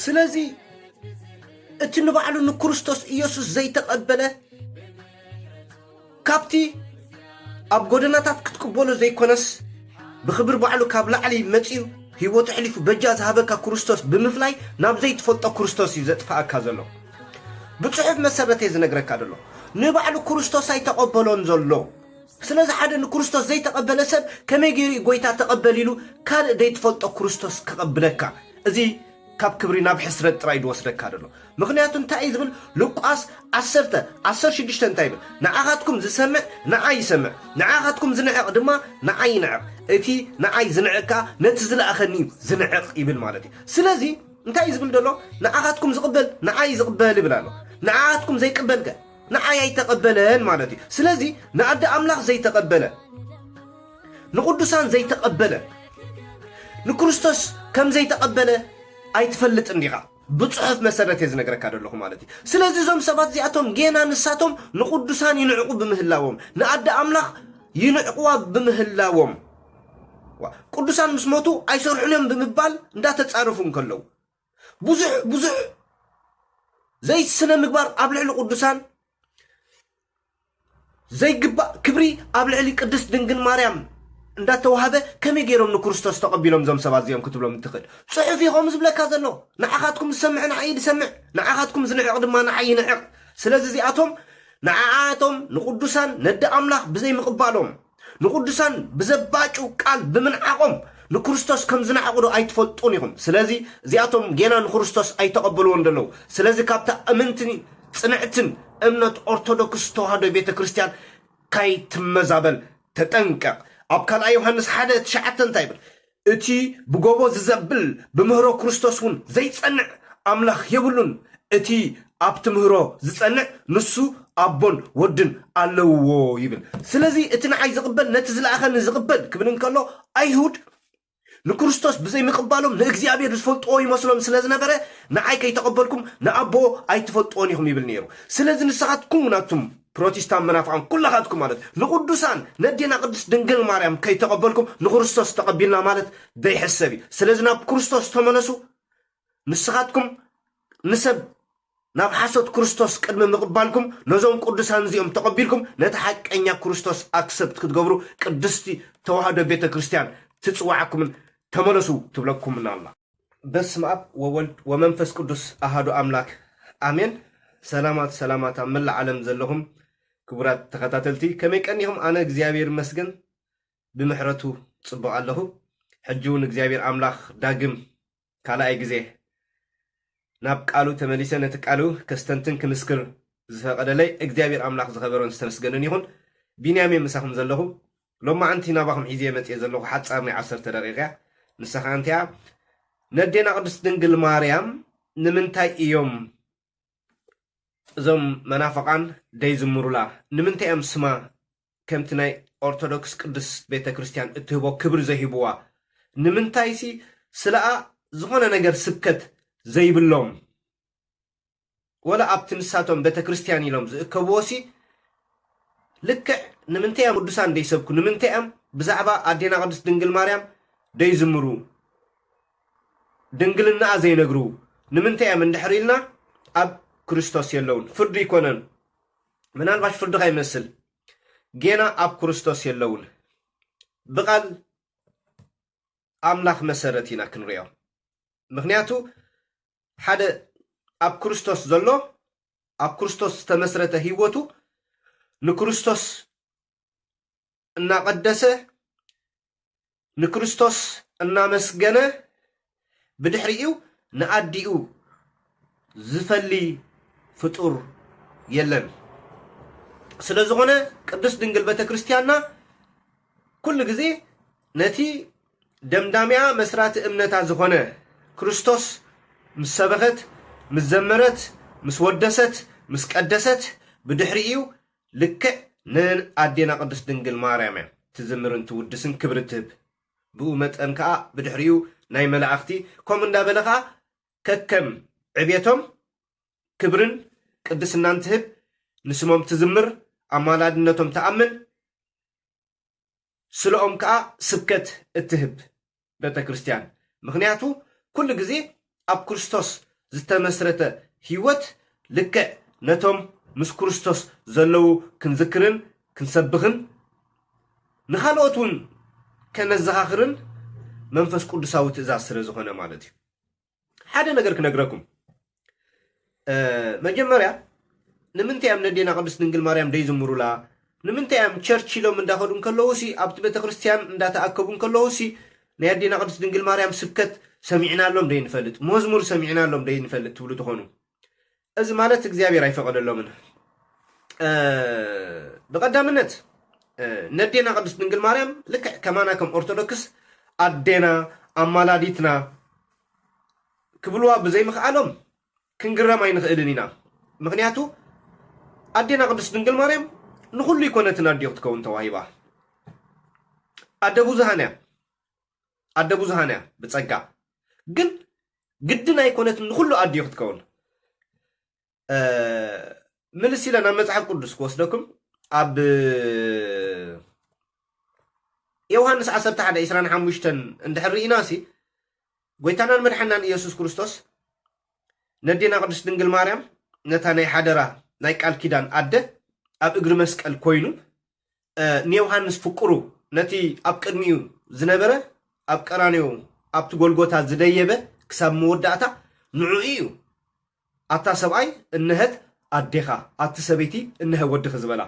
ስለዚ እቲ ንባዕሉ ንክርስቶስ ኢየሱስ ዘይተቐበለ፣ ካብቲ ኣብ ጎደናታት ክትቅበሎ ዘይኮነስ፣ ብኽብሪ ባዕሉ ካብ ላዕሊ መጺኡ ህይወቱ ኣሕሊፉ በጃ ዝሃበካ ክርስቶስ ብምፍላይ፣ ናብ ዘይትፈልጦ ክርስቶስ እዩ ዘጥፍኣካ ዘሎ። ብጽሑፍ መሰረት እየ ዝነግረካ ዘሎ። ንባዕሉ ክርስቶስ ኣይተቐበሎን ዘሎ። ስለዚ ሓደ ንክርስቶስ ዘይተቐበለ ሰብ ከመይ ገይሩ እዩ ጎይታ ተቐበል ኢሉ ካልእ ዘይትፈልጦ ክርስቶስ ከቐብለካ? እዚ ካብ ክብሪ ናብ ሕስረት ጥራይ ዝወስደካ ዘሎ። ምኽንያቱ እንታይ እዩ ዝብል? ሉቃስ ዓሰርተ ዓሰርተ ሽዱሽተ እንታይ ይብል? ንዓኻትኩም ዝሰምዕ ንዓይ ይሰምዕ፣ ንዓኻትኩም ዝንዕቕ ድማ ንዓይ ይንዕቕ። እቲ ንዓይ ዝንዕቕ ከኣ ነቲ ዝለኣኸኒ እዩ ዝንዕቕ ይብል ማለት እዩ። ስለዚ እንታይ እዩ ዝብል ዘሎ? ንዓኻትኩም ዝቕበል ንዓይ ዝቕበል ይብል ኣሎ። ንዓኻትኩም ዘይቅበልከ ንዓይ ኣይተቐበለን ማለት እዩ። ስለዚ ንኣደ ኣምላኽ ዘይተቐበለ፣ ንቅዱሳን ዘይተቐበለ፣ ንክርስቶስ ከም ዘይተቐበለ ኣይትፈልጥን ዲኻ? ብጽሑፍ መሰረት እየ ዝነግረካ ዘለኹ ማለት እዩ። ስለዚ እዞም ሰባት እዚኣቶም ጌና ንሳቶም ንቅዱሳን ይንዕቁ ብምህላዎም፣ ንኣደ ኣምላኽ ይንዕቁዋ ብምህላዎም፣ ዋ፣ ቅዱሳን ምስ ሞቱ ኣይሰርሑን እዮም ብምባል እንዳተጻረፉ እንከለዉ፣ ብዙሕ ብዙሕ ዘይስነ ምግባር ኣብ ልዕሊ ቅዱሳን፣ ዘይግባእ ክብሪ ኣብ ልዕሊ ቅድስት ድንግል ማርያም እንዳተዋህበ ከመይ ገይሮም ንክርስቶስ ተቐቢሎም እዞም ሰባት እዚኦም ክትብሎም እትኽእል? ጽሑፍ እዩ ከምኡ ዝብለካ ዘሎ። ንዓኻትኩም ዝሰምዕ ንዓይ ዝሰምዕ፣ ንዓኻትኩም ዝንዕቕ ድማ ንዓይ ይንዕቕ። ስለዚ እዚኣቶም ንዓኣቶም ንቅዱሳን ነዲ ኣምላኽ ብዘይምቕባሎም፣ ንቅዱሳን ብዘባጩ ቃል ብምንዓቖም ንክርስቶስ ከም ዝነዓቑ ዶ ኣይትፈልጡን ኢኹም? ስለዚ እዚኣቶም ጌና ንክርስቶስ ኣይተቐበልዎን ዘለዉ። ስለዚ ካብታ እምንትን ጽንዕትን እምነት ኦርቶዶክስ ተዋህዶ ቤተ ክርስቲያን ካይትመዛበል ተጠንቀቕ። ኣብ ካልኣይ ዮሃንስ ሓደ ትሽዓተ እንታይ ይብል? እቲ ብጎቦ ዝዘብል ብምህሮ ክርስቶስ እውን ዘይጸንዕ ኣምላኽ የብሉን። እቲ ኣብቲ ምህሮ ዝጸንዕ ንሱ ኣቦን ወድን ኣለውዎ ይብል። ስለዚ እቲ ንዓይ ዝቕበል ነቲ ዝለኣኸኒ ዝቕበል ክብል እንከሎ፣ ኣይሁድ ንክርስቶስ ብዘይምቕባሎም ንእግዚኣብሔር ዝፈልጥዎ ይመስሎም ስለ ዝነበረ፣ ንዓይ ከይተቐበልኩም ንኣቦ ኣይትፈልጥዎን ኢኹም ይብል ነይሩ። ስለዚ ንስኻትኩም እውን ኣቱም ፕሮቴስታንት መናፍቓን ኩላኻትኩም ማለት ንቅዱሳን ነዴና ቅድስት ድንግል ማርያም ከይተቐበልኩም ንክርስቶስ ተቐቢልና ማለት ዘይሕሰብ እዩ። ስለዚ ናብ ክርስቶስ ተመለሱ። ንስኻትኩም ንሰብ ናብ ሓሶት ክርስቶስ ቅድሚ ምቕባልኩም ነዞም ቅዱሳን እዚኦም ተቐቢልኩም ነቲ ሓቀኛ ክርስቶስ ኣክሰፕት ክትገብሩ ቅድስቲ ተዋህዶ ቤተ ክርስቲያን ትጽዋዓኩምን ተመለሱ ትብለኩምን ኣላ። በስመ ኣብ ወወልድ ወመንፈስ ቅዱስ ኣሃዱ ኣምላክ ኣሜን። ሰላማት ሰላማት ኣብ መላእ ዓለም ዘለኹም ክቡራት ተኸታተልቲ ከመይ ቀኒኹም? ኣነ እግዚኣብሔር ይመስገን ብምሕረቱ ጽቡቕ ኣለኹ። ሕጂ እውን እግዚኣብሔር ኣምላኽ ዳግም ካልኣይ ግዜ ናብ ቃሉ ተመሊሰ ነቲ ቃሉ ከስተንትን ክምስክር ዝፈቐደለይ እግዚኣብሔር ኣምላኽ ዝኸበረን ዝተመስገነን ይኹን። ቢንያም እየ ምሳኹም ዘለኹ። ሎማዓንቲ ናባኹም ሒዘ መፅየ ዘለኹ ሓፃር ናይ ዓሰርተ ደቂቃ እያ። ንሳ ኸዓ እንቲኣ ነዴና ቅድስት ድንግል ማርያም ንምንታይ እዮም እዞም መናፍቓን ደይዝምሩላ? ንምንታይ እዮም ስማ ከምቲ ናይ ኦርቶዶክስ ቅድስት ቤተ ክርስቲያን እትህቦ ክብሪ ዘይህብዋ? ንምንታይሲ ስለኣ ዝኾነ ነገር ስብከት ዘይብሎም? ወላ ኣብቲ ንሳቶም ቤተ ክርስቲያን ኢሎም ዝእከብዎሲ ልክዕ ንምንታይ እዮም ቅዱሳን ደይሰብኩ? ንምንታይ እዮም ብዛዕባ ኣዴና ቅድስት ድንግል ማርያም ደይዝምሩ? ድንግልናኣ ዘይነግሩ ንምንታይ እዮም እንድሕር ኢልና፣ ኣብ ክርስቶስ የለውን። ፍርዲ ይኮነን። ምናልባሽ ፍርዲ ከይመስል፣ ጌና ኣብ ክርስቶስ የለውን። ብቓል ኣምላኽ መሰረት ኢና ክንሪኦ። ምኽንያቱ ሓደ ኣብ ክርስቶስ ዘሎ፣ ኣብ ክርስቶስ ዝተመስረተ ህይወቱ ንክርስቶስ እናቐደሰ፣ ንክርስቶስ እናመስገነ፣ ብድሕሪኡ ንኣዲኡ ዝፈሊ ፍጡር የለን። ስለ ዝኾነ ቅድስት ድንግል ቤተ ክርስቲያንና ኩሉ ግዜ ነቲ ደምዳሚኣ መስራቲ እምነታ ዝኾነ ክርስቶስ ምስ ሰበኸት፣ ምስ ዘመረት፣ ምስ ወደሰት፣ ምስ ቀደሰት፣ ብድሕሪኡ ልክዕ ንኣዴና ቅድስት ድንግል ማርያም እያ ትዝምርን ትውድስን ክብሪ ትህብ። ብኡ መጠን ከኣ ብድሕሪኡ ናይ መላእኽቲ ከምኡ እንዳበለ ከኣ ከከም ዕቤቶም ክብርን ቅድስናን ትህብ፣ ንስሞም ትዝምር፣ ኣማላድነቶም ትኣምን፣ ስለኦም ከኣ ስብከት እትህብ ቤተ ክርስቲያን። ምኽንያቱ ኩሉ ግዜ ኣብ ክርስቶስ ዝተመስረተ ህይወት ልክዕ ነቶም ምስ ክርስቶስ ዘለዉ ክንዝክርን ክንሰብኽን ንኻልኦት እውን ከነዘኻኽርን መንፈስ ቅዱሳዊ ትእዛዝ ስለ ዝኾነ ማለት እዩ። ሓደ ነገር ክነግረኩም። መጀመርያ ንምንታይ እዮም ነዴና ቅድስት ድንግል ማርያም ደይዝምሩላ? ንምንታይ እዮም ቸርች ኢሎም እንዳኸዱ እንከለዉ ሲ ኣብቲ ቤተ ክርስቲያን እንዳተኣከቡ እንከለዉ ሲ ናይ ኣዴና ቅድስት ድንግል ማርያም ስብከት ሰሚዕናሎም ደይንፈልጥ? መዝሙር ሰሚዕናሎም ደይንፈልጥ ትብሉ ትኾኑ? እዚ ማለት እግዚኣብሔር ኣይፈቐደሎምን። ብቐዳምነት ነዴና ቅድስት ድንግል ማርያም ልክዕ ከማና ከም ኦርቶዶክስ ኣዴና ኣማላዲትና ክብልዋ ብዘይምኽኣሎም ክንግረም ኣይንኽእልን ኢና። ምኽንያቱ ኣዴና ቅድስት ድንግል ማርያም ንኹሉ ይኮነትን ኣዲኡ ክትከውን ተዋሂባ። ኣደ ብዙሃን እያ፣ ኣደ ብዙሃን እያ ብጸጋ። ግን ግድን ኣይኮነትን ንኹሉ ኣዲኡ ክትከውን። ምልስ ኢለ ናብ መጽሓፍ ቅዱስ ክወስደኩም ኣብ ዮሃንስ ዓሰርተ ሓደ ዕስራን ሓሙሽተን እንድሕር ርኢና ሲ ጎይታናን መድሓናን ኢየሱስ ክርስቶስ ነዴና ቅድስት ድንግል ማርያም ነታ ናይ ሓደራ ናይ ቃል ኪዳን ኣደ ኣብ እግሪ መስቀል ኮይኑ ንዮሃንስ ፍቅሩ ነቲ ኣብ ቅድሚኡ ዝነበረ ኣብ ቀራንዮ ኣብቲ ጎልጎታ ዝደየበ ክሳብ መወዳእታ ንዕኡ እዩ። ኣታ ሰብኣይ እነሀት ኣዴኻ፣ ኣቲ ሰበይቲ እነሀ ወድኺ ዝበላ።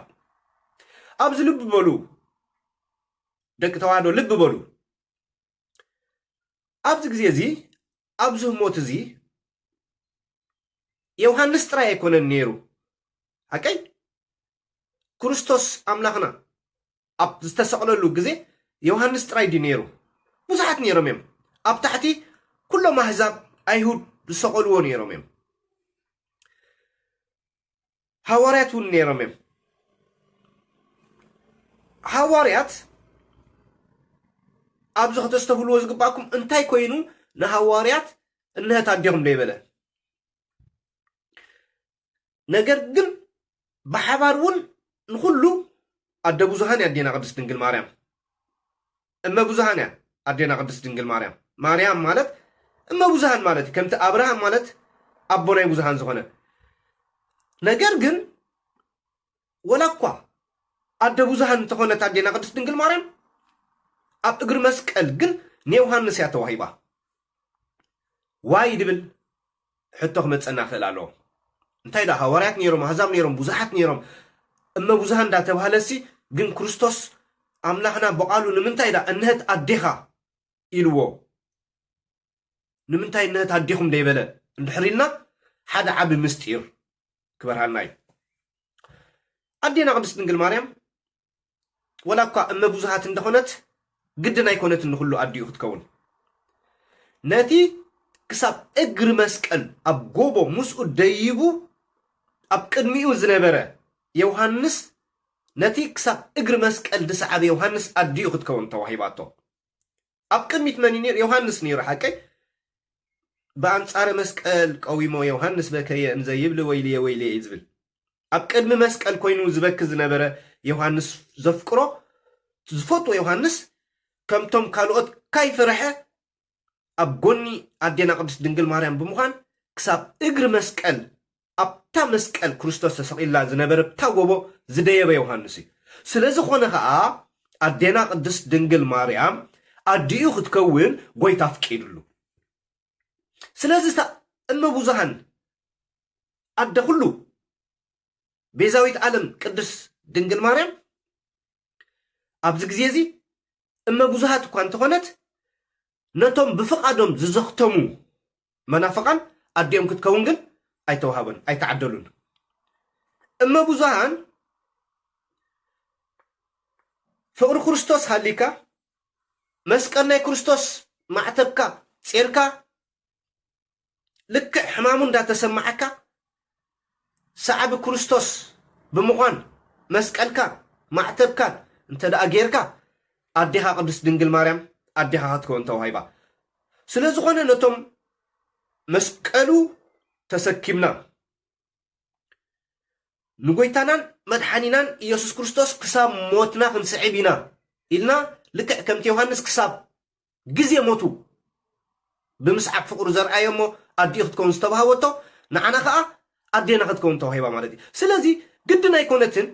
ኣብዚ ልቢ በሉ ደቂ ተዋህዶ፣ ልቢ በሉ። ኣብዚ ግዜ እዚ ኣብዚ ህሞት እዚ ዮሃንስ ጥራይ ኣይኮነን ነይሩ። ሓቀይ ክርስቶስ ኣምላኽና ኣብ ዝተሰቕለሉ ግዜ ዮሃንስ ጥራይ ድዩ ነይሩ? ብዙሓት ነይሮም እዮም። ኣብ ታሕቲ ኩሎም ኣህዛብ ኣይሁድ ዝሰቐልዎ ነይሮም እዮም። ሃዋርያት እውን ነይሮም እዮም። ሃዋርያት ኣብዚ ከተስተብህልዎ ዝግባእኩም እንታይ ኮይኑ ንሃዋርያት እነሀት ኣዴኹም ደይበለ? ነገር ግን ብሓባር እውን ንኹሉ ኣደ ብዙሃን እያ ኣዴና ቅድስት ድንግል ማርያም። እመ ብዙሃን እያ ኣዴና ቅድስት ድንግል ማርያም። ማርያም ማለት እመ ብዙሃን ማለት እዩ። ከምቲ ኣብርሃም ማለት ኣቦ ናይ ብዙሃን ዝኾነ። ነገር ግን ወላ እኳ ኣደ ብዙሃን እንተኾነት ኣዴና ቅድስት ድንግል ማርያም ኣብ እግሪ መስቀል ግን ንዮሃንስ እያ ተዋሂባ። ዋይ ድብል ሕቶ ክመጸና ክእል ኣለዎ። እንታይ ደኣ ሃዋርያት ነይሮም፣ ኣህዛብ ነይሮም፣ ብዙሓት ነይሮም። እመ ብዙሃን እንዳተባህለሲ ግን ክርስቶስ ኣምላኽና ብቓሉ ንምንታይ ደኣ እነሀት ኣዴኻ ኢልዎ? ንምንታይ እነሀት ኣዴኹም ደይበለ? እንድሕር ኢልና ሓደ ዓቢ ምስጢር ክበርሃልና እዩ። ኣዴና ቅድስት ድንግል ማርያም ወላ እኳ እመ ብዙሃት እንደኾነት ግድን ኣይኮነትን ንኹሉ ኣዲኡ ክትከውን። ነቲ ክሳብ እግሪ መስቀል ኣብ ጎቦ ምስኡ ደይቡ ኣብ ቅድሚኡ ዝነበረ ዮሃንስ፣ ነቲ ክሳብ እግሪ መስቀል ዝሰዓበ ዮሃንስ ኣዲኡ ክትከውን ተዋሂባቶ። ኣብ ቅድሚት መን እዩ ነይሩ? ዮሃንስ ነይሩ። ሓቀይ ብኣንጻረ መስቀል ቀዊሞ ዮሃንስ በከየ እንዘ ይብል ወይልየ ወይልየ እዩ ዝብል። ኣብ ቅድሚ መስቀል ኮይኑ ዝበኪ ዝነበረ ዮሃንስ ዘፍቅሮ ዝፈትዎ ዮሃንስ ከምቶም ካልኦት ካይፈረሐ ኣብ ጎኒ ኣዴና ቅድስት ድንግል ማርያም ብምዃን ክሳብ እግሪ መስቀል ኣብታ መስቀል ክርስቶስ ተሰቒላ ዝነበረታ ጎቦ ዝደየበ ዮሃንስ እዩ። ስለ ዝኾነ ኸኣ ኣዴና ቅድስት ድንግል ማርያም ኣዲኡ ክትከውን ጎይታ ኣፍቂድሉ። ስለዚ እታ እመ ብዙሃን ኣደ ኩሉ ቤዛዊት ዓለም ቅድስት ድንግል ማርያም ኣብዚ ግዜ እዚ እመ ብዙሃት እኳ እንተኾነት ነቶም ብፍቓዶም ዝዘኽተሙ መናፍቓን ኣዲኦም ክትከውን ግን ኣይተዋሃበን፣ ኣይተዓደሉን። እመ ብዙሃን ፍቕሪ ክርስቶስ ሃሊካ መስቀል ናይ ክርስቶስ ማዕተብካ ጼርካ ልክዕ ሕማሙ እንዳተሰማዓካ ሰዓቢ ክርስቶስ ብምዃን መስቀልካ ማዕተብካን እንተ ደኣ ጌርካ ኣዴኻ ቅድስት ድንግል ማርያም ኣዴኻ ክትከውን ተዋሂባ። ስለ ዝኾነ ነቶም መስቀሉ ተሰኪምና ንጎይታናን መድሓኒናን ኢየሱስ ክርስቶስ ክሳብ ሞትና ክንስዕብ ኢና ኢልና ልክዕ ከምቲ ዮሃንስ ክሳብ ግዜ ሞቱ ብምስዓብ ፍቕሩ ዘርኣዮ እሞ ኣዲኡ ክትከውን ዝተባሃወቶ፣ ንዓና ከዓ ኣዴና ክትከውን ተዋሂባ ማለት እዩ። ስለዚ ግድን ኣይኮነትን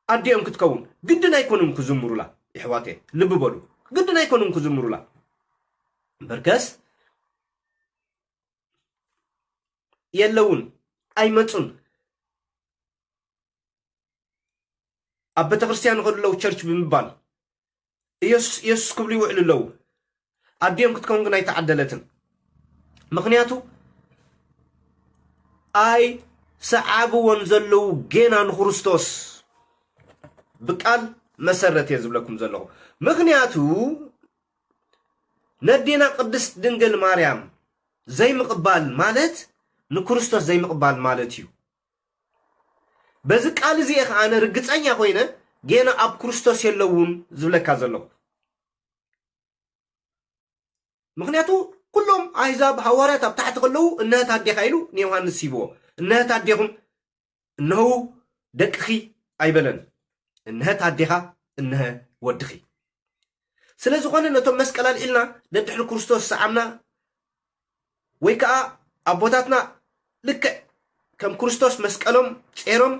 ኣዲኦም ክትከውን፣ ግድን ኣይኮኑን ክዝምሩላ። ይሕዋቴ ልቢ በሉ፣ ግድን ኣይኮኑን ክዝምሩላ። በርከስ የለውን፣ ኣይመጹን። ኣብ ቤተክርስትያን ይኸዱ ኣለዉ፣ ቸርች ብምባል ኢየሱስ ኢየሱስ ክብሉ ይውዕሉ ኣለዉ። ኣዲኦም ክትከውን ግን ኣይተዓደለትን። ምኽንያቱ ኣይሰዓብዎን ዘለዉ ጌና ንክርስቶስ። ብቃል መሰረት እየ ዝብለኩም ዘለኹ። ምኽንያቱ ነዴና ቅድስት ድንግል ማርያም ዘይምቕባል ማለት ንክርስቶስ ዘይምቕባል ማለት እዩ። በዚ ቃል እዚ እየ ከዓነ ርግጸኛ ኮይነ ጌና ኣብ ክርስቶስ የለውን ዝብለካ ዘለኹ። ምኽንያቱ ኩሎም ኣህዛብ ሃዋርያት ኣብ ታሕቲ ከለዉ እነሀት ኣዴኻ ኢሉ ንዮሃንስ ሂብዎ። እነሀት ኣዴኹም እነሆ ደቅኺ ኣይበለን። እነሀት ኣዴኻ እነሀ ወድኺ። ስለ ዝኾነ ነቶም መስቀል ኣልዒልና ደድሕሪ ክርስቶስ ሰዓምና ወይ ከዓ ኣቦታትና ልክዕ ከም ክርስቶስ መስቀሎም ጼሮም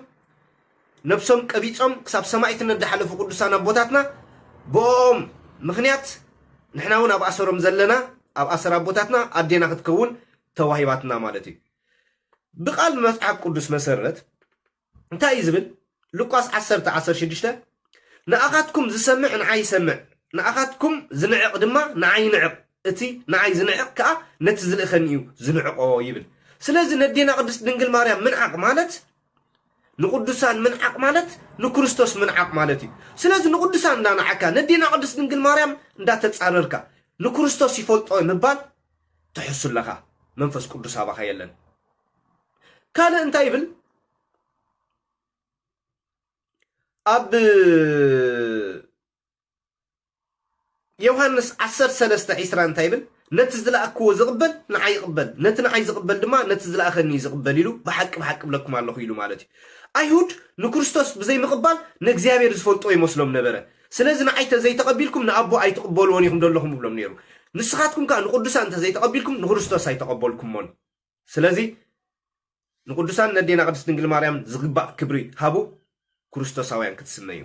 ነብሶም ቀቢጾም ክሳብ ሰማዕትነት ዝሓለፉ ቅዱሳን ኣቦታትና ብኦም ምኽንያት ንሕና እውን ኣብ ኣሰሮም ዘለና ኣብ ኣሰር ኣቦታትና ኣዴና ክትከውን ተዋሂባትና ማለት እዩ። ብቃል መጽሓፍ ቅዱስ መሰረት እንታይ እዩ ዝብል? ሉቃስ ዓሰርተ ዓሰርተ ሽዱሽተ ንኣኻትኩም ዝሰምዕ ንዓይ ይሰምዕ፣ ንኣኻትኩም ዝንዕቕ ድማ ንዓይ ይንዕቕ፣ እቲ ንዓይ ዝንዕቕ ከኣ ነቲ ዝልእኸኒ እዩ ዝንዕቖ ይብል። ስለዚ ነዴና ቅድስት ድንግል ማርያም ምንዓቕ ማለት ንቅዱሳን ምንዓቕ ማለት ንክርስቶስ ምንዓቕ ማለት እዩ። ስለዚ ንቅዱሳን እንዳነዓካ ነዴና ቅድስት ድንግል ማርያም እንዳተጻረርካ ንክርስቶስ ይፈልጦ ምባል ትሕሱ ኣለኻ። መንፈስ ቅዱስ ኣባኻ የለን። ካልእ እንታይ ይብል? ኣብ ዮሃንስ ዓሰርተ ሰለስተ ዕስራ እንታይ ይብል? ነቲ ዝለኣክዎ ዝቕበል ንዓይ ይቕበል፣ ነቲ ንዓይ ዝቕበል ድማ ነቲ ዝለኣኸኒ እዩ ዝቕበል ኢሉ ብሓቂ ብሓቂ እብለኩም ኣለኹ ኢሉ ማለት እዩ። ኣይሁድ ንክርስቶስ ብዘይምቕባል ንእግዚኣብሔር ዝፈልጦ ይመስሎም ነበረ። ስለዚ ንዓይ ተዘይተቐቢልኩም ንኣቦ ኣይትቕበልዎን ኢኹም ዘለኹም እብሎም ነይሩ። ንስኻትኩም ከኣ ንቅዱሳን እንተዘይተቐቢልኩም ንክርስቶስ ኣይተቐበልኩሞን። ስለዚ ንቅዱሳን ነዴና ቅድስት ድንግል ማርያም ዝግባእ ክብሪ ሃቡ። ክርስቶሳውያን ክትስመዩ።